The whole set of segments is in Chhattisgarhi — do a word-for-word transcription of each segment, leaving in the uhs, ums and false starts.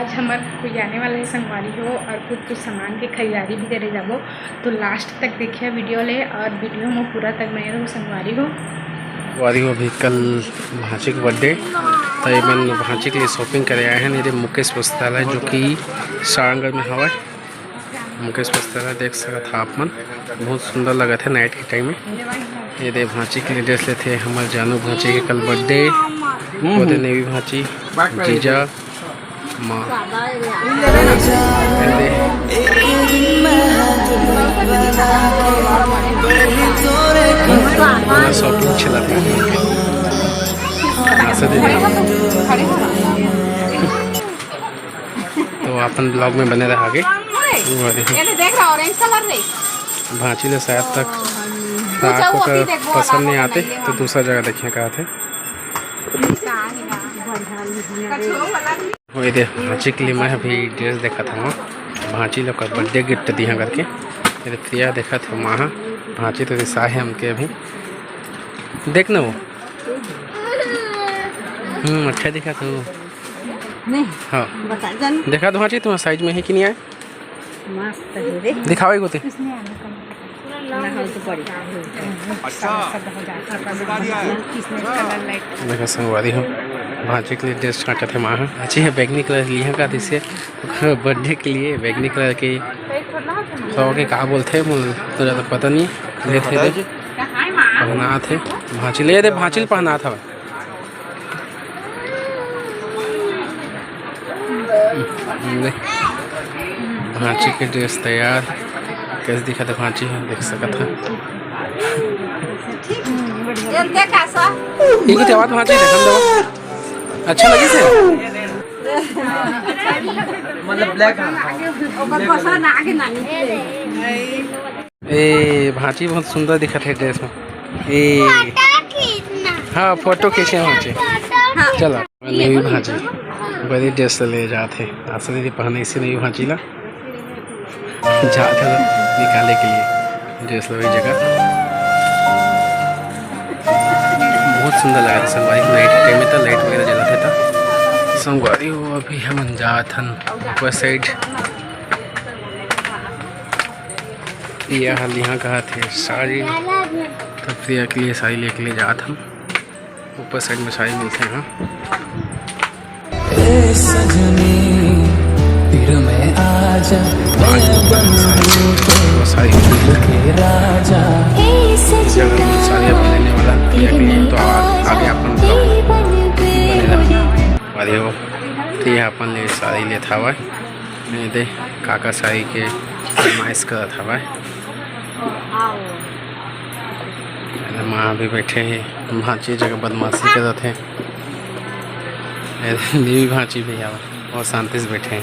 आज हमर कोई आने वाला है संगवारी हो, और कुछ कुछ सामान के खरीदारी भी करे जाबो, तो लास्ट तक देखिए वीडियो ले और वीडियो में पूरा तक बने रहो संगवारी हो। संगवारी हो, अभी कल भांची के बर्थडे, तो ये मन भांची के लिए शॉपिंग करे आए हैं। ये दे मुकेश वस्त्रालय, जो कि सारंगढ़ में हवा। मुकेश वस्त्रालय देख सकत हा आप मन, बहुत सुंदर लगत है नाइट के टाइम में। ये दे भांची के लिए ड्रेस लेथे, हमर जानू भांची के कल बर्थडे। वो दे नेवी भांची, जीजा, माँ। ये दे। पूरा शॉपिंग चलत है। तो अपन ब्लॉग में बने रहा आगे। ये देख रहा, ऑरेंज कलर रे। भांची ले शायद तक फ्रॉक ओकर पसंद नहीं आते, तो दूसरा जगह देखिए कहा थे। वो ये दे भांची के लिए मैं अभी ड्रेस देखा था वहाँ, भांची लोग का बर्थडे गिफ्ट दिया करके। ये दे प्रिया देखा था वहाँ, भांची तो रिसा है उनके अभी। देख ना वो। हम्म, अच्छा दिखा था वो। नहीं। हाँ। बता जान। देखा तो भांची तुम्हारा साइज में है कि नहीं आए? मस्त है रे। दिखाओ एक गोते। ना हो तो पड़ी। अच्छा। देखा संगवारी हो, भांची के लिए ड्रेस छांटत है माँ। अच्छी है, बैगनी कलर लिया का दिसे बर्थडे के लिए बैगनी कलर के। तो के का बोलते हैं, मुझे तो ज़्यादा पता नहीं। लेते दे पहनात है भांची, ले दे भांची पहनात हवा। ले। भांची के ड्रेस तैयार। कैसे दिखत है भांची ह, देख सकत है। ये तो आवाज भांची देखन दो। अच्छा लगी से? मतलब ब्लैक। ओकर पसंद आगे ना निकले। ए, भांची बहुत सुंदर दिखत है ड्रेस में। ए, फोटो खींचना। हाँ, फोटो खींचे भांची। फोटो खींचना। चलो, नई भांची बड़ी ड्रेस ले जात है। आशा दीदी पहने इसे नई भांची ला जात है निकाले के लिए ड्रेस ला वही जगह। बहुत सुंदर लगा था संगवारी, नाइट टाइम में था, लाइट वगैरह जला था। संगवारी हो, अभी हमन जात हन ऊपर साइड। प्रिया हल यहाँ कहा थे साड़ी, तो प्रिया के लिए साड़ी लेके ले जात हम। ऊपर साइड में साड़ी मिलते हैं। ए सजनी, पीर में आजा, मैं बनूं तो साड़ी के राजा। ए सजना, साड़ी अपन लेने वाला प्रिया के लिए, तो आ-, आगे अपन तो बनेगा। अरे वो, प्रिया अपन ले साड़ी लेत हवा। ये दे, काका साई के फरमाइश करत हवय। एदे माँ भी बैठे हे, भांची जगह बदमाशी करत हे। एदे देवी भांची भी हवय, वो शांति से बैठे हे।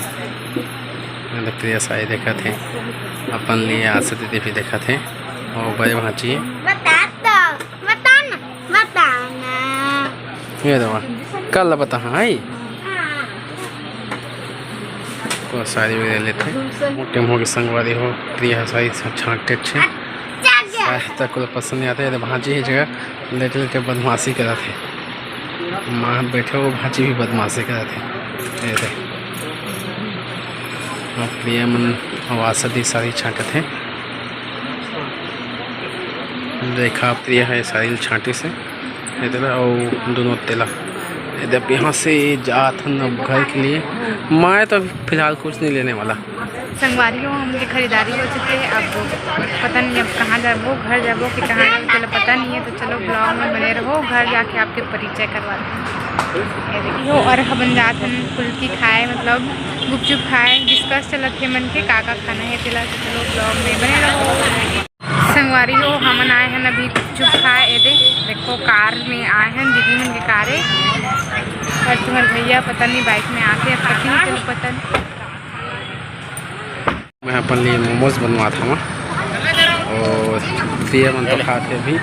एदे प्रिया साई देखत हे, अपन लिए आशा दीदी भी देखत हे, वो बड़े भांची हे। बता तो, बता ना। बताना। ये दवा। कल बता, हाँ, आई? को साड़ी भी ले लेते हैं। मोटे मोटे संगवारी हो, प्रिया साड़ी छा-, छांटे छे। अच्छा गया। साड़ी तक को पसंद नहीं आता है, तो भांजी ही जगह लेटे लेटे बदमाशी करत है। माँ बैठे हो, भांजी भी बदमाशी करत है। ये दे। अब प्रिया मन आवाज दी साड़ी छांटत है। देखा, प्रिया है साड़ी छांटी से। ये तेला अउ दोनों तेला। ये दे, अब यहाँ से जात हन अब घर के लिए। मैं तो अभी फिलहाल कुछ नहीं लेने वाला। संगवारी हो, हमके खरीदारी हो चुके हैं। अब पता नहीं अब कहाँ जाबो, घर जाबो कि कहाँ जाबो, चलो पता नहीं है। तो चलो vlog में बने रहो, घर जाके आपके परिचय करवाते हैं। ये देखिए, और हमन जात हन फुल्की खाए, मतलब गुपचुप खाए। डिस्कस चलत हे मन के का का खाना है तेला। तो चलो vlog में बने रहो। संगवारी हो, हमन आए हन अभी गुपचुप खाए। ये दे, देखो, कार में आए हन, दीदी मन के कार है। और तुम्हारे भैया पता नहीं बाइक में आते हैं, पता नहीं, चलो पता नहीं। मैं अपन लिए मोमोज बनवात हवं। और प्रिया मन तो खात हे अभी,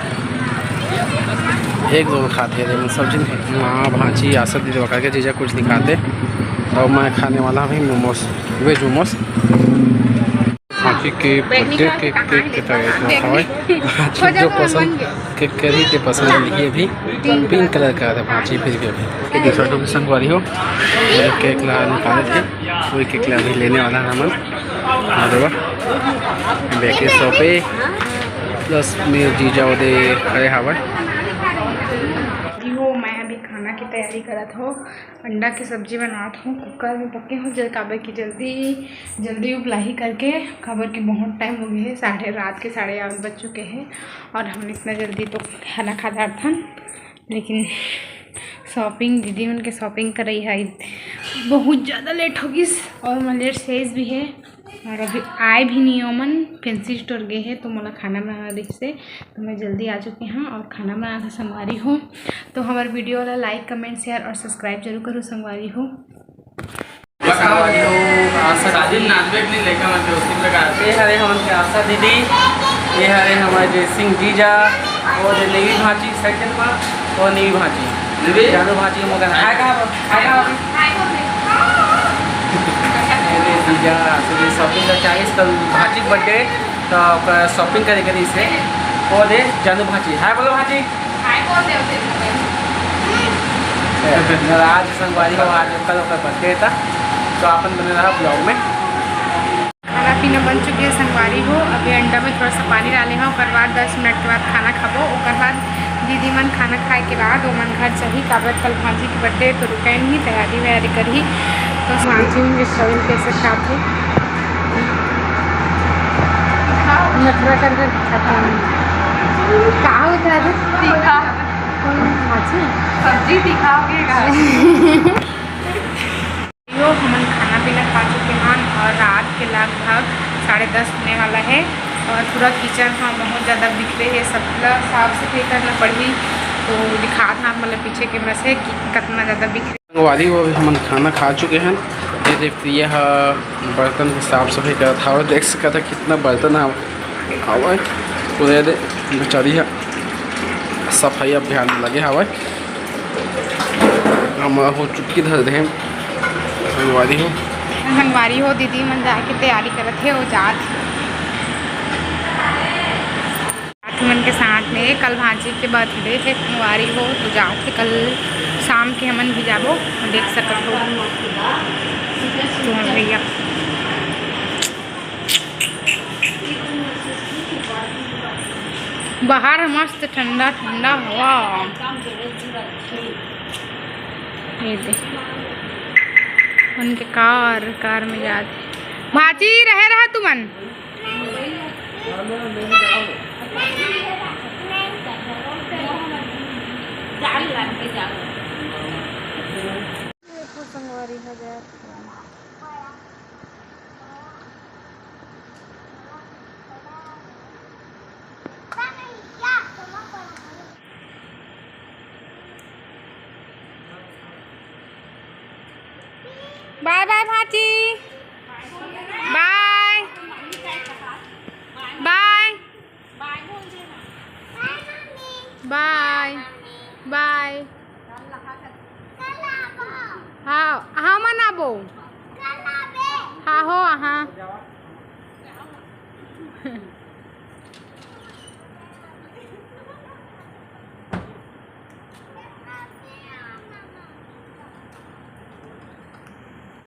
एक दो खात हे, मन सब्जी नहीं खात। माँ, भांची, आशा दीदी वगैरह के जीजा कुछ नहीं खाते। तो मैं खाने वाला हूँ मोमोज, वेज मोमोज। हाँ, के, के बर्थडे के केक के तैयारी करत हवय। भांची जो पसंद केक करही ते पसंद लिही अभी। पिंक कलर का था भांची फिर भी अभी। ये दूसरा ठो संगवारी हो, ये केक ला निकाले थे, वही केक ला अभी लेने वाला है हमन। हाँ, देखो। बेके शॉपे प्लस में जीजा ओदे खड़े हवय। हो, मैं अभी खाना की तैयारी करत हो। अंडा के सब्जी बनात हूँ, कुकर में पके हूँ, जल-, काबर कि जल्दी, जल्दी उबलाही करके, काबर कि बहुत टाइम हो गए है, साढ़े, रात के साढ़े आठ बज चुके हैं और हम इतना जल्दी तो खाना खा जात हन। लेकिन शॉपिंग, दीदी मन के शॉपिंग करई है, बहुत ज़्यादा लेट हो गिस और मैं लेट से भी है। और अभी आए भी नहीं ओमन, फैंसी स्टोर गए हैं तो मोला खाना बनाना रहिस से, तो मैं जल्दी आ चुके हैं और खाना बनाना था संगवारी हो। तो हमारे वीडियो ला लाइक, कमेंट, शेयर और सब्सक्राइब जरूर करो संगवारी हो। संगवारी हो, आशा शादी में नाचबे के नहीं लइका मन के उसी प्रकार। ये हरे हमन के आशा दीदी, ये हरे हमारे जय सिंह जीजा, और ये नेवी भांची साइकिल पर, और नेवी भांची, नेवी? जानू भांची मोगन। हाय कहा, हाय कहा अभी? अरे जीजा, तो ये शॉपिंग का चाहिए, कल भांची के बर्थडे, तो ओकर शॉपिंग करे के रहिस हे। वो दे जानू भांची, हाय बोलो भांची। नाराज संगवारी हो, आज कल ओकर बर्थडे था, तो आपन बने रहा ब्लॉग में। खाना पीना बन चुके है संगवारी हो। अभी अंडा में थोड़ा सा पानी डाले हैं, ओकर बाद दस मिनट के बाद खाना खाबो। ओकर बाद दीदी मन खाना खाए के बाद ओमन घर चलही, काबर कल भांजी के बर्थडे, तो रुके नहीं, तैयारी वैयारी करही। तो भांजी मन के शरीर कैसे खात है, नखरा कर कर खाता है। का होता है? तीखा। कौन भांजी? सब्जी तीखा हो गया। यो, हमन खाना पीना खा चुके हन और रात के लगभग साढ़े दस होने वाला है और पूरा किचन ह बहुत ज़्यादा बिखरे है, सबला साफ सफाई करना पड़ही। तो दिखात हन आप मन ल पीछे कैमरा से कि कितना ज़्यादा बिखरे। संगवारी हो, हमन खाना खा चुके हन। ये दे प्रिया ह बर्तन के साफ सफाई करत हवय, देख सकत ह कितना बर्तन हवय। पूरे दे बेचारी ह सफाई अभियान में लगे हवय। हम हो चुटकी धर दे संगवारी हो। संगवारी हो, दीदी मन जाए के तैयारी करत हे, वो जात हे। साथी मन के साथ में कल भांजी के बर्थडे हे संगवारी हो, तो जात हे कल शाम के हमन भी जाबो, देख सकत हो तुमन भैया। बाहर ह मस्त ठंडा ठंडा हवा। ये दे, उनके कार, कार में जात हे। भांजी, रहे रहा तुमन। बाय बाय भांजी, बाय बाय। बाय बाय। हाँ, हाँ, मन आबो। हाँ हो, हाँ।